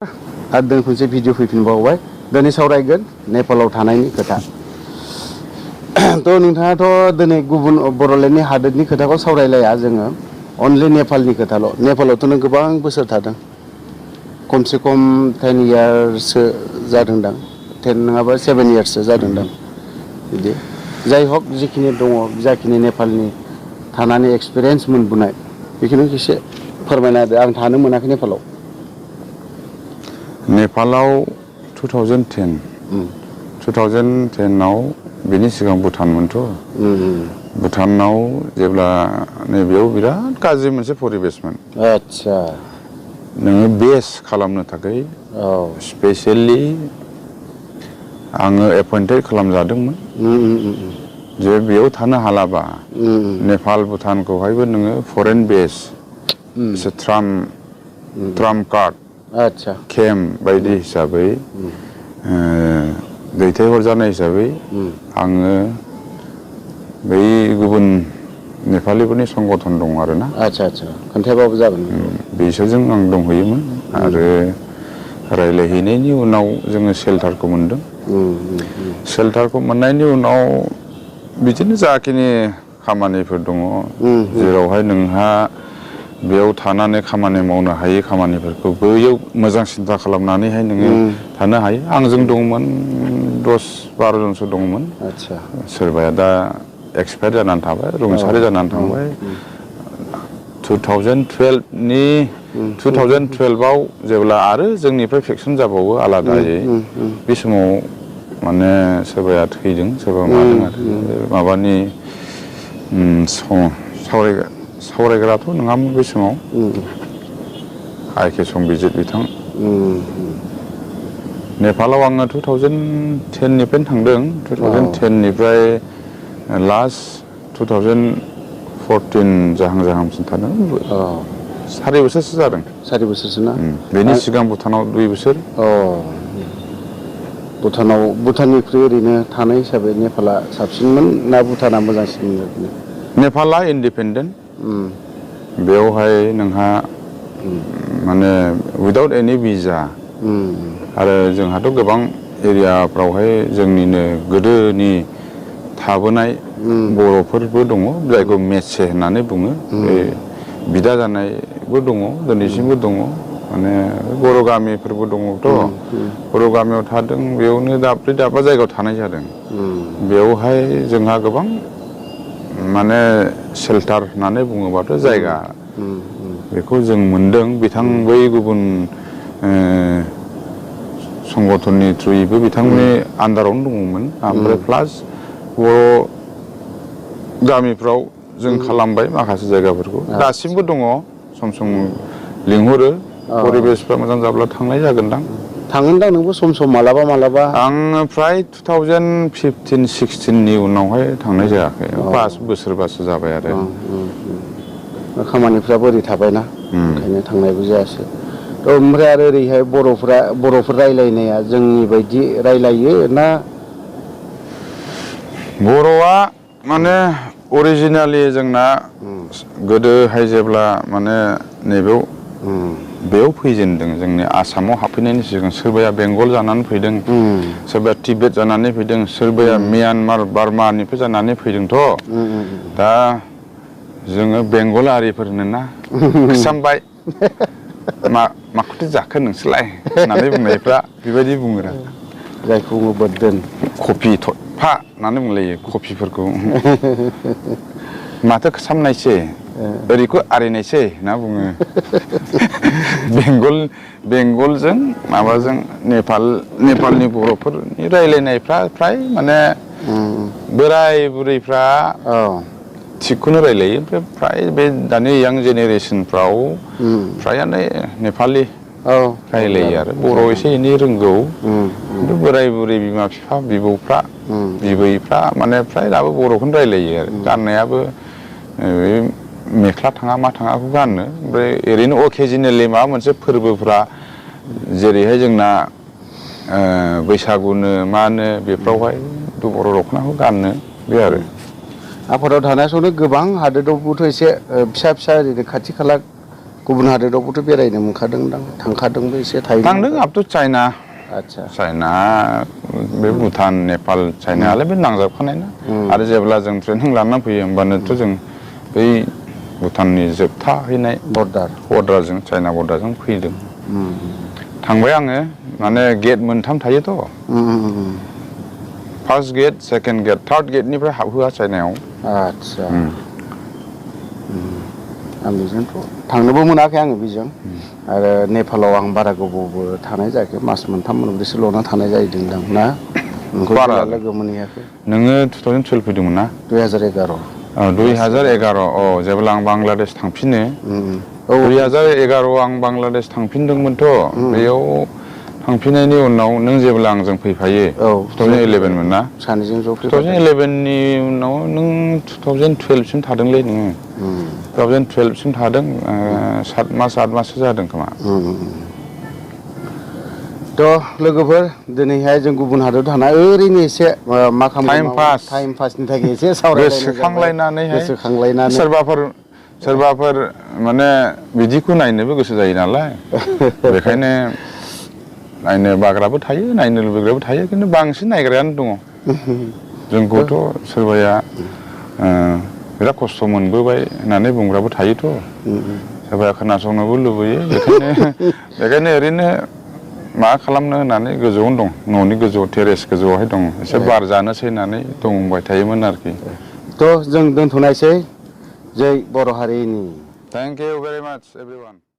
आरो जों खनसे भिडिअ फैफिनबावबाय दिनै सावरायगोन नेपालाव थानायनि खोथा थ' नोंथाङाथ' दिनै गुबुन बर'लेण्डनि हादोरनि खोथाखौ सावरायलाया जोङो अनलि नेपालनि खोथाल' नेपालावथ' नों गोबां बोसोर थादों खमसे खम 10 इयार्ससो जादोंदां 10 नङाबा 7 इयार्ससो जादोंदां बिदि जाय हक जिखिनि दङ जाखिनि नेपालनि थानानै एक्सपिरियेन्स मोनबोनाय बेखौनो एसे फोरमायना होदो आं थानो मोनाखै नेपालाव नेपालाव 2010आव बेनि सिगां भुटानमोनथ' भुटानाव जेब्ला नैबेयाव बिराद गाज्रि मोनसे परिबेसमोन आदसा नोङो बेस खालामनो थाखाय स्पेसियेलि आङो एपइन्टेड खालामजादोंमोन जे बेयाव थानो हालाबा नेपाल भुटानखौहायबो नोङो फरेन बेस एसे ट्राम कार्ड आदसा केम्प बायदि हिसाबै दैथायहरजानाय हिसाबै आङो बै गुबुन नेपालिफोरनि संगठन दं आरोना आदसा आदसा खोन्थायाबाबो जागोन बिसोरजों आं दंहैयोमोन आरो रायज्लायहैनायनि उनाव जोङो सेल्टारखौ मोनदों सेल्टारखौ मोननायनि उनाव बिदिनो जाखिनि खामानिफोर दङ जेरावहाय नोंहा बेयाव थानानै खामानि मावनो हायै खामानिफोरखौ बैयाव मोजां सिन्था खालामनानैहाय नोङो थानो हायो आंजों दंमोन 10-12 जनसो दंमोन आदसा सोरबाया दा एक्सपायार जानानै थाबाय रुंसारि जानानै थांबाय 2012आव जेब्ला आरो जोंनिफ्राय फेक्सन जाबावो आलादायै बे समाव माने सोरबाया थैदों सोरबा मादों आरो माबानि सावरायग्राथ' नङामोन बै समाव आइ.के. संबिजित बिथां नेपालाव आङो 2010निफ्रायनो थांदों 2010निफ्राय लास्ट 2014 जाहांसिम थादों 4 बोसोरसो जादों 4 बोसोरसो ना बेनि सिगां भुटानाव 2 बोसोर भुटाननिख्रुइ ओरैनो थानाय हिसाबै नेपाला साबसिनमोन ना भुटाना मोजांसिनमोन नेपाला इन्डिपेन्डेन्ट बेवहाय नोंहा माने उइदाउट एनि भिजा आरो जोंहाथ' गोबां एरियाफ्रावहाय जोंनिनो गोदोनि थाबोनाय बर'फोरबो दङ जायखौ मेचे होननानै बुङो बिदा जानायबो दङ दिनैसिमबो दङ माने बर' गामिफोरबो दङथ' बर' गामियाव थादों बेयावनो दाब्रै दाबा जायगायाव थानाय जादों बेवहाय जोंहा गोबां माने सेल्टार होननानै बुङोबाथ' जायगा बेखौ जों मोनदों बिथां बै गुबुन संगठननि थ्रुयैबो बिथांमोननि आन्दारावनो दङमोन ओमफ्राय प्लास बर' गामिफ्राव जों खालामबाय माखासे जायगाफोरखौ दासिमबो दङ सम सम लिंहरो परिबेसफ्रा मोजां जाब्ला थांनाय जागोनदां थाङोनदां नोंबो सम सम मालाबा आङो फ्राय 2015-16नि उनावहाय थांनाय जायाखै 5 बोसोरबासो जाबाय आरो खामानिफ्रा बोरै थाबायना ओंखायनो थांनायबो जायासै ओमफ्राय आरो ओरैहाय बर'फोर रायलायनाया जोंनि बायदि रायलायो ना बर'आ माने अरिजिनेलि जोंना गोदोहाय जेब्ला माने बेयाव फैजेनदों जोंनि आसामाव हाबफैनायनि सिगां सोरबाया बेंगल जानानै फैदों सोरबाया तिबेट जानानै फैदों सोरबाया म्यानमार बार्मानिफ्राय जानानै फैदोंथ' दा जोङो बेंगलारिफोरनोना खोसामबाय माखौथो जाखो नोंसोरलाय होननानै बुंनायफ्रा बेबायदि बुङोरा जायखौ बुङो बोरदोन कफि थफा होननानै बुंलायो कफिफोरखौ माथो खोसामनायसै ओरैखौ आरिनायसै होनना बुङो बेंगलजों माबाजों नेपालनि बर'फोरनि रायलायनायफ्रा फ्राय माने बोराय बुरैफ्रा थिगखौनो रायलायो ओमफ्राय फ्राय बे दानि यां जेनेरेसनफ्राव फ्रायानो नेपालि रायलायो आरो बर' एसे एनै रोंगौ खिन्थु बोराय बुरै बिमा बिफा बिबौफ्रा बिबैफ्रा माने फ्राय दाबो बर'खौनो रायलायो आरो गाननायाबो मेख्ला थाङा मा थाङाखौ गानो ओमफ्राय ओरैनो अकेजिनेलि माबा मोनसे फोरबोफ्रा जेरैहाय जोंना बैसागुनो मानो बेफ्रावहाय बर' दख'नाखौ गानो बे आरो आफादाव थानाय समावनो गोबां हादोरावबोथ' एसे फिसा ओरैनो खाथि खाला गुबुन हादोरावबोथ' बेरायनो मोनखादोंदां थांखादोंबो एसे थायो थांदों आप टु चाइना आदसा चाइना बे भुटान नेपाल चाइनायालाय बे नांजाबखानाय ना आरो जेब्ला जों ट्रेनिं लानानै फैयो होमबानोथ' जों बै भुटाननि जोबथाहैनाय बर्डारजों चाइना बर्डारजों फैदों थांबाय आङो माने गेट मोनथाम थायोथ' first gate second gate third गेटनिफ्राय हाबहोआ चाइनायाव आदसा आं बेजोंथ' थांनोबो मोनाखै आङो बेजों आरो नेपालाव आं बारा गोबावबो थानाय जायाखै मास मोनथाम मोनब्रैसोल'ना थानाय जाहैदोंदां ना नोंखौ बारा लोगो मोनहैयाखै नोङो 2012 फैदोंमोन ना 2011 2011 जेब्ला आं बांलादेश थांफिनो 2011 आं बांलादेश थांफिनदोंमोनथ' बेयाव थांफिननायनि उनाव नों जेब्ला आंजों फैफायो 2011 मोन ना सानैजों ज' 2011नि उनाव नों 2012 सिम थादोंलै नोङो 2012 सिम थादों 7 माससो जादों खोमा थ' लोगोफोर दिनैहाय जों गुबुन हादराव थानाय ओरैनो एसे मा खालामो टाइम पासनि थाखाय एसे गोसोखांलायनानै सोरबाफोर माने बिदिखौ नायनोबो गोसो जायो नालाय बेखायनो नायनो बाग्राबो थायो नायनो लुबैग्राबो थायो खिन्थु बांसिन नायग्रायानो दङ जोंखौथ' सोरबाया बिराद खस्थ' मोनबोबाय होननानै बुंग्राबो थायोथ' सोरबाया खोनासंनोबो लुबैयो बेखायनो ओरैनो मा खालामनो होननानै गोजौआवनो दं न'नि गोजौआव टेरेस गोजौआवहाय दं एसे बार जानोसै होननानै दंबाय थायोमोन आरोखि थ' जों दोनथ'नायसै जै बर' हारिनि थेंक इउ भेरि माच एभ्रिवान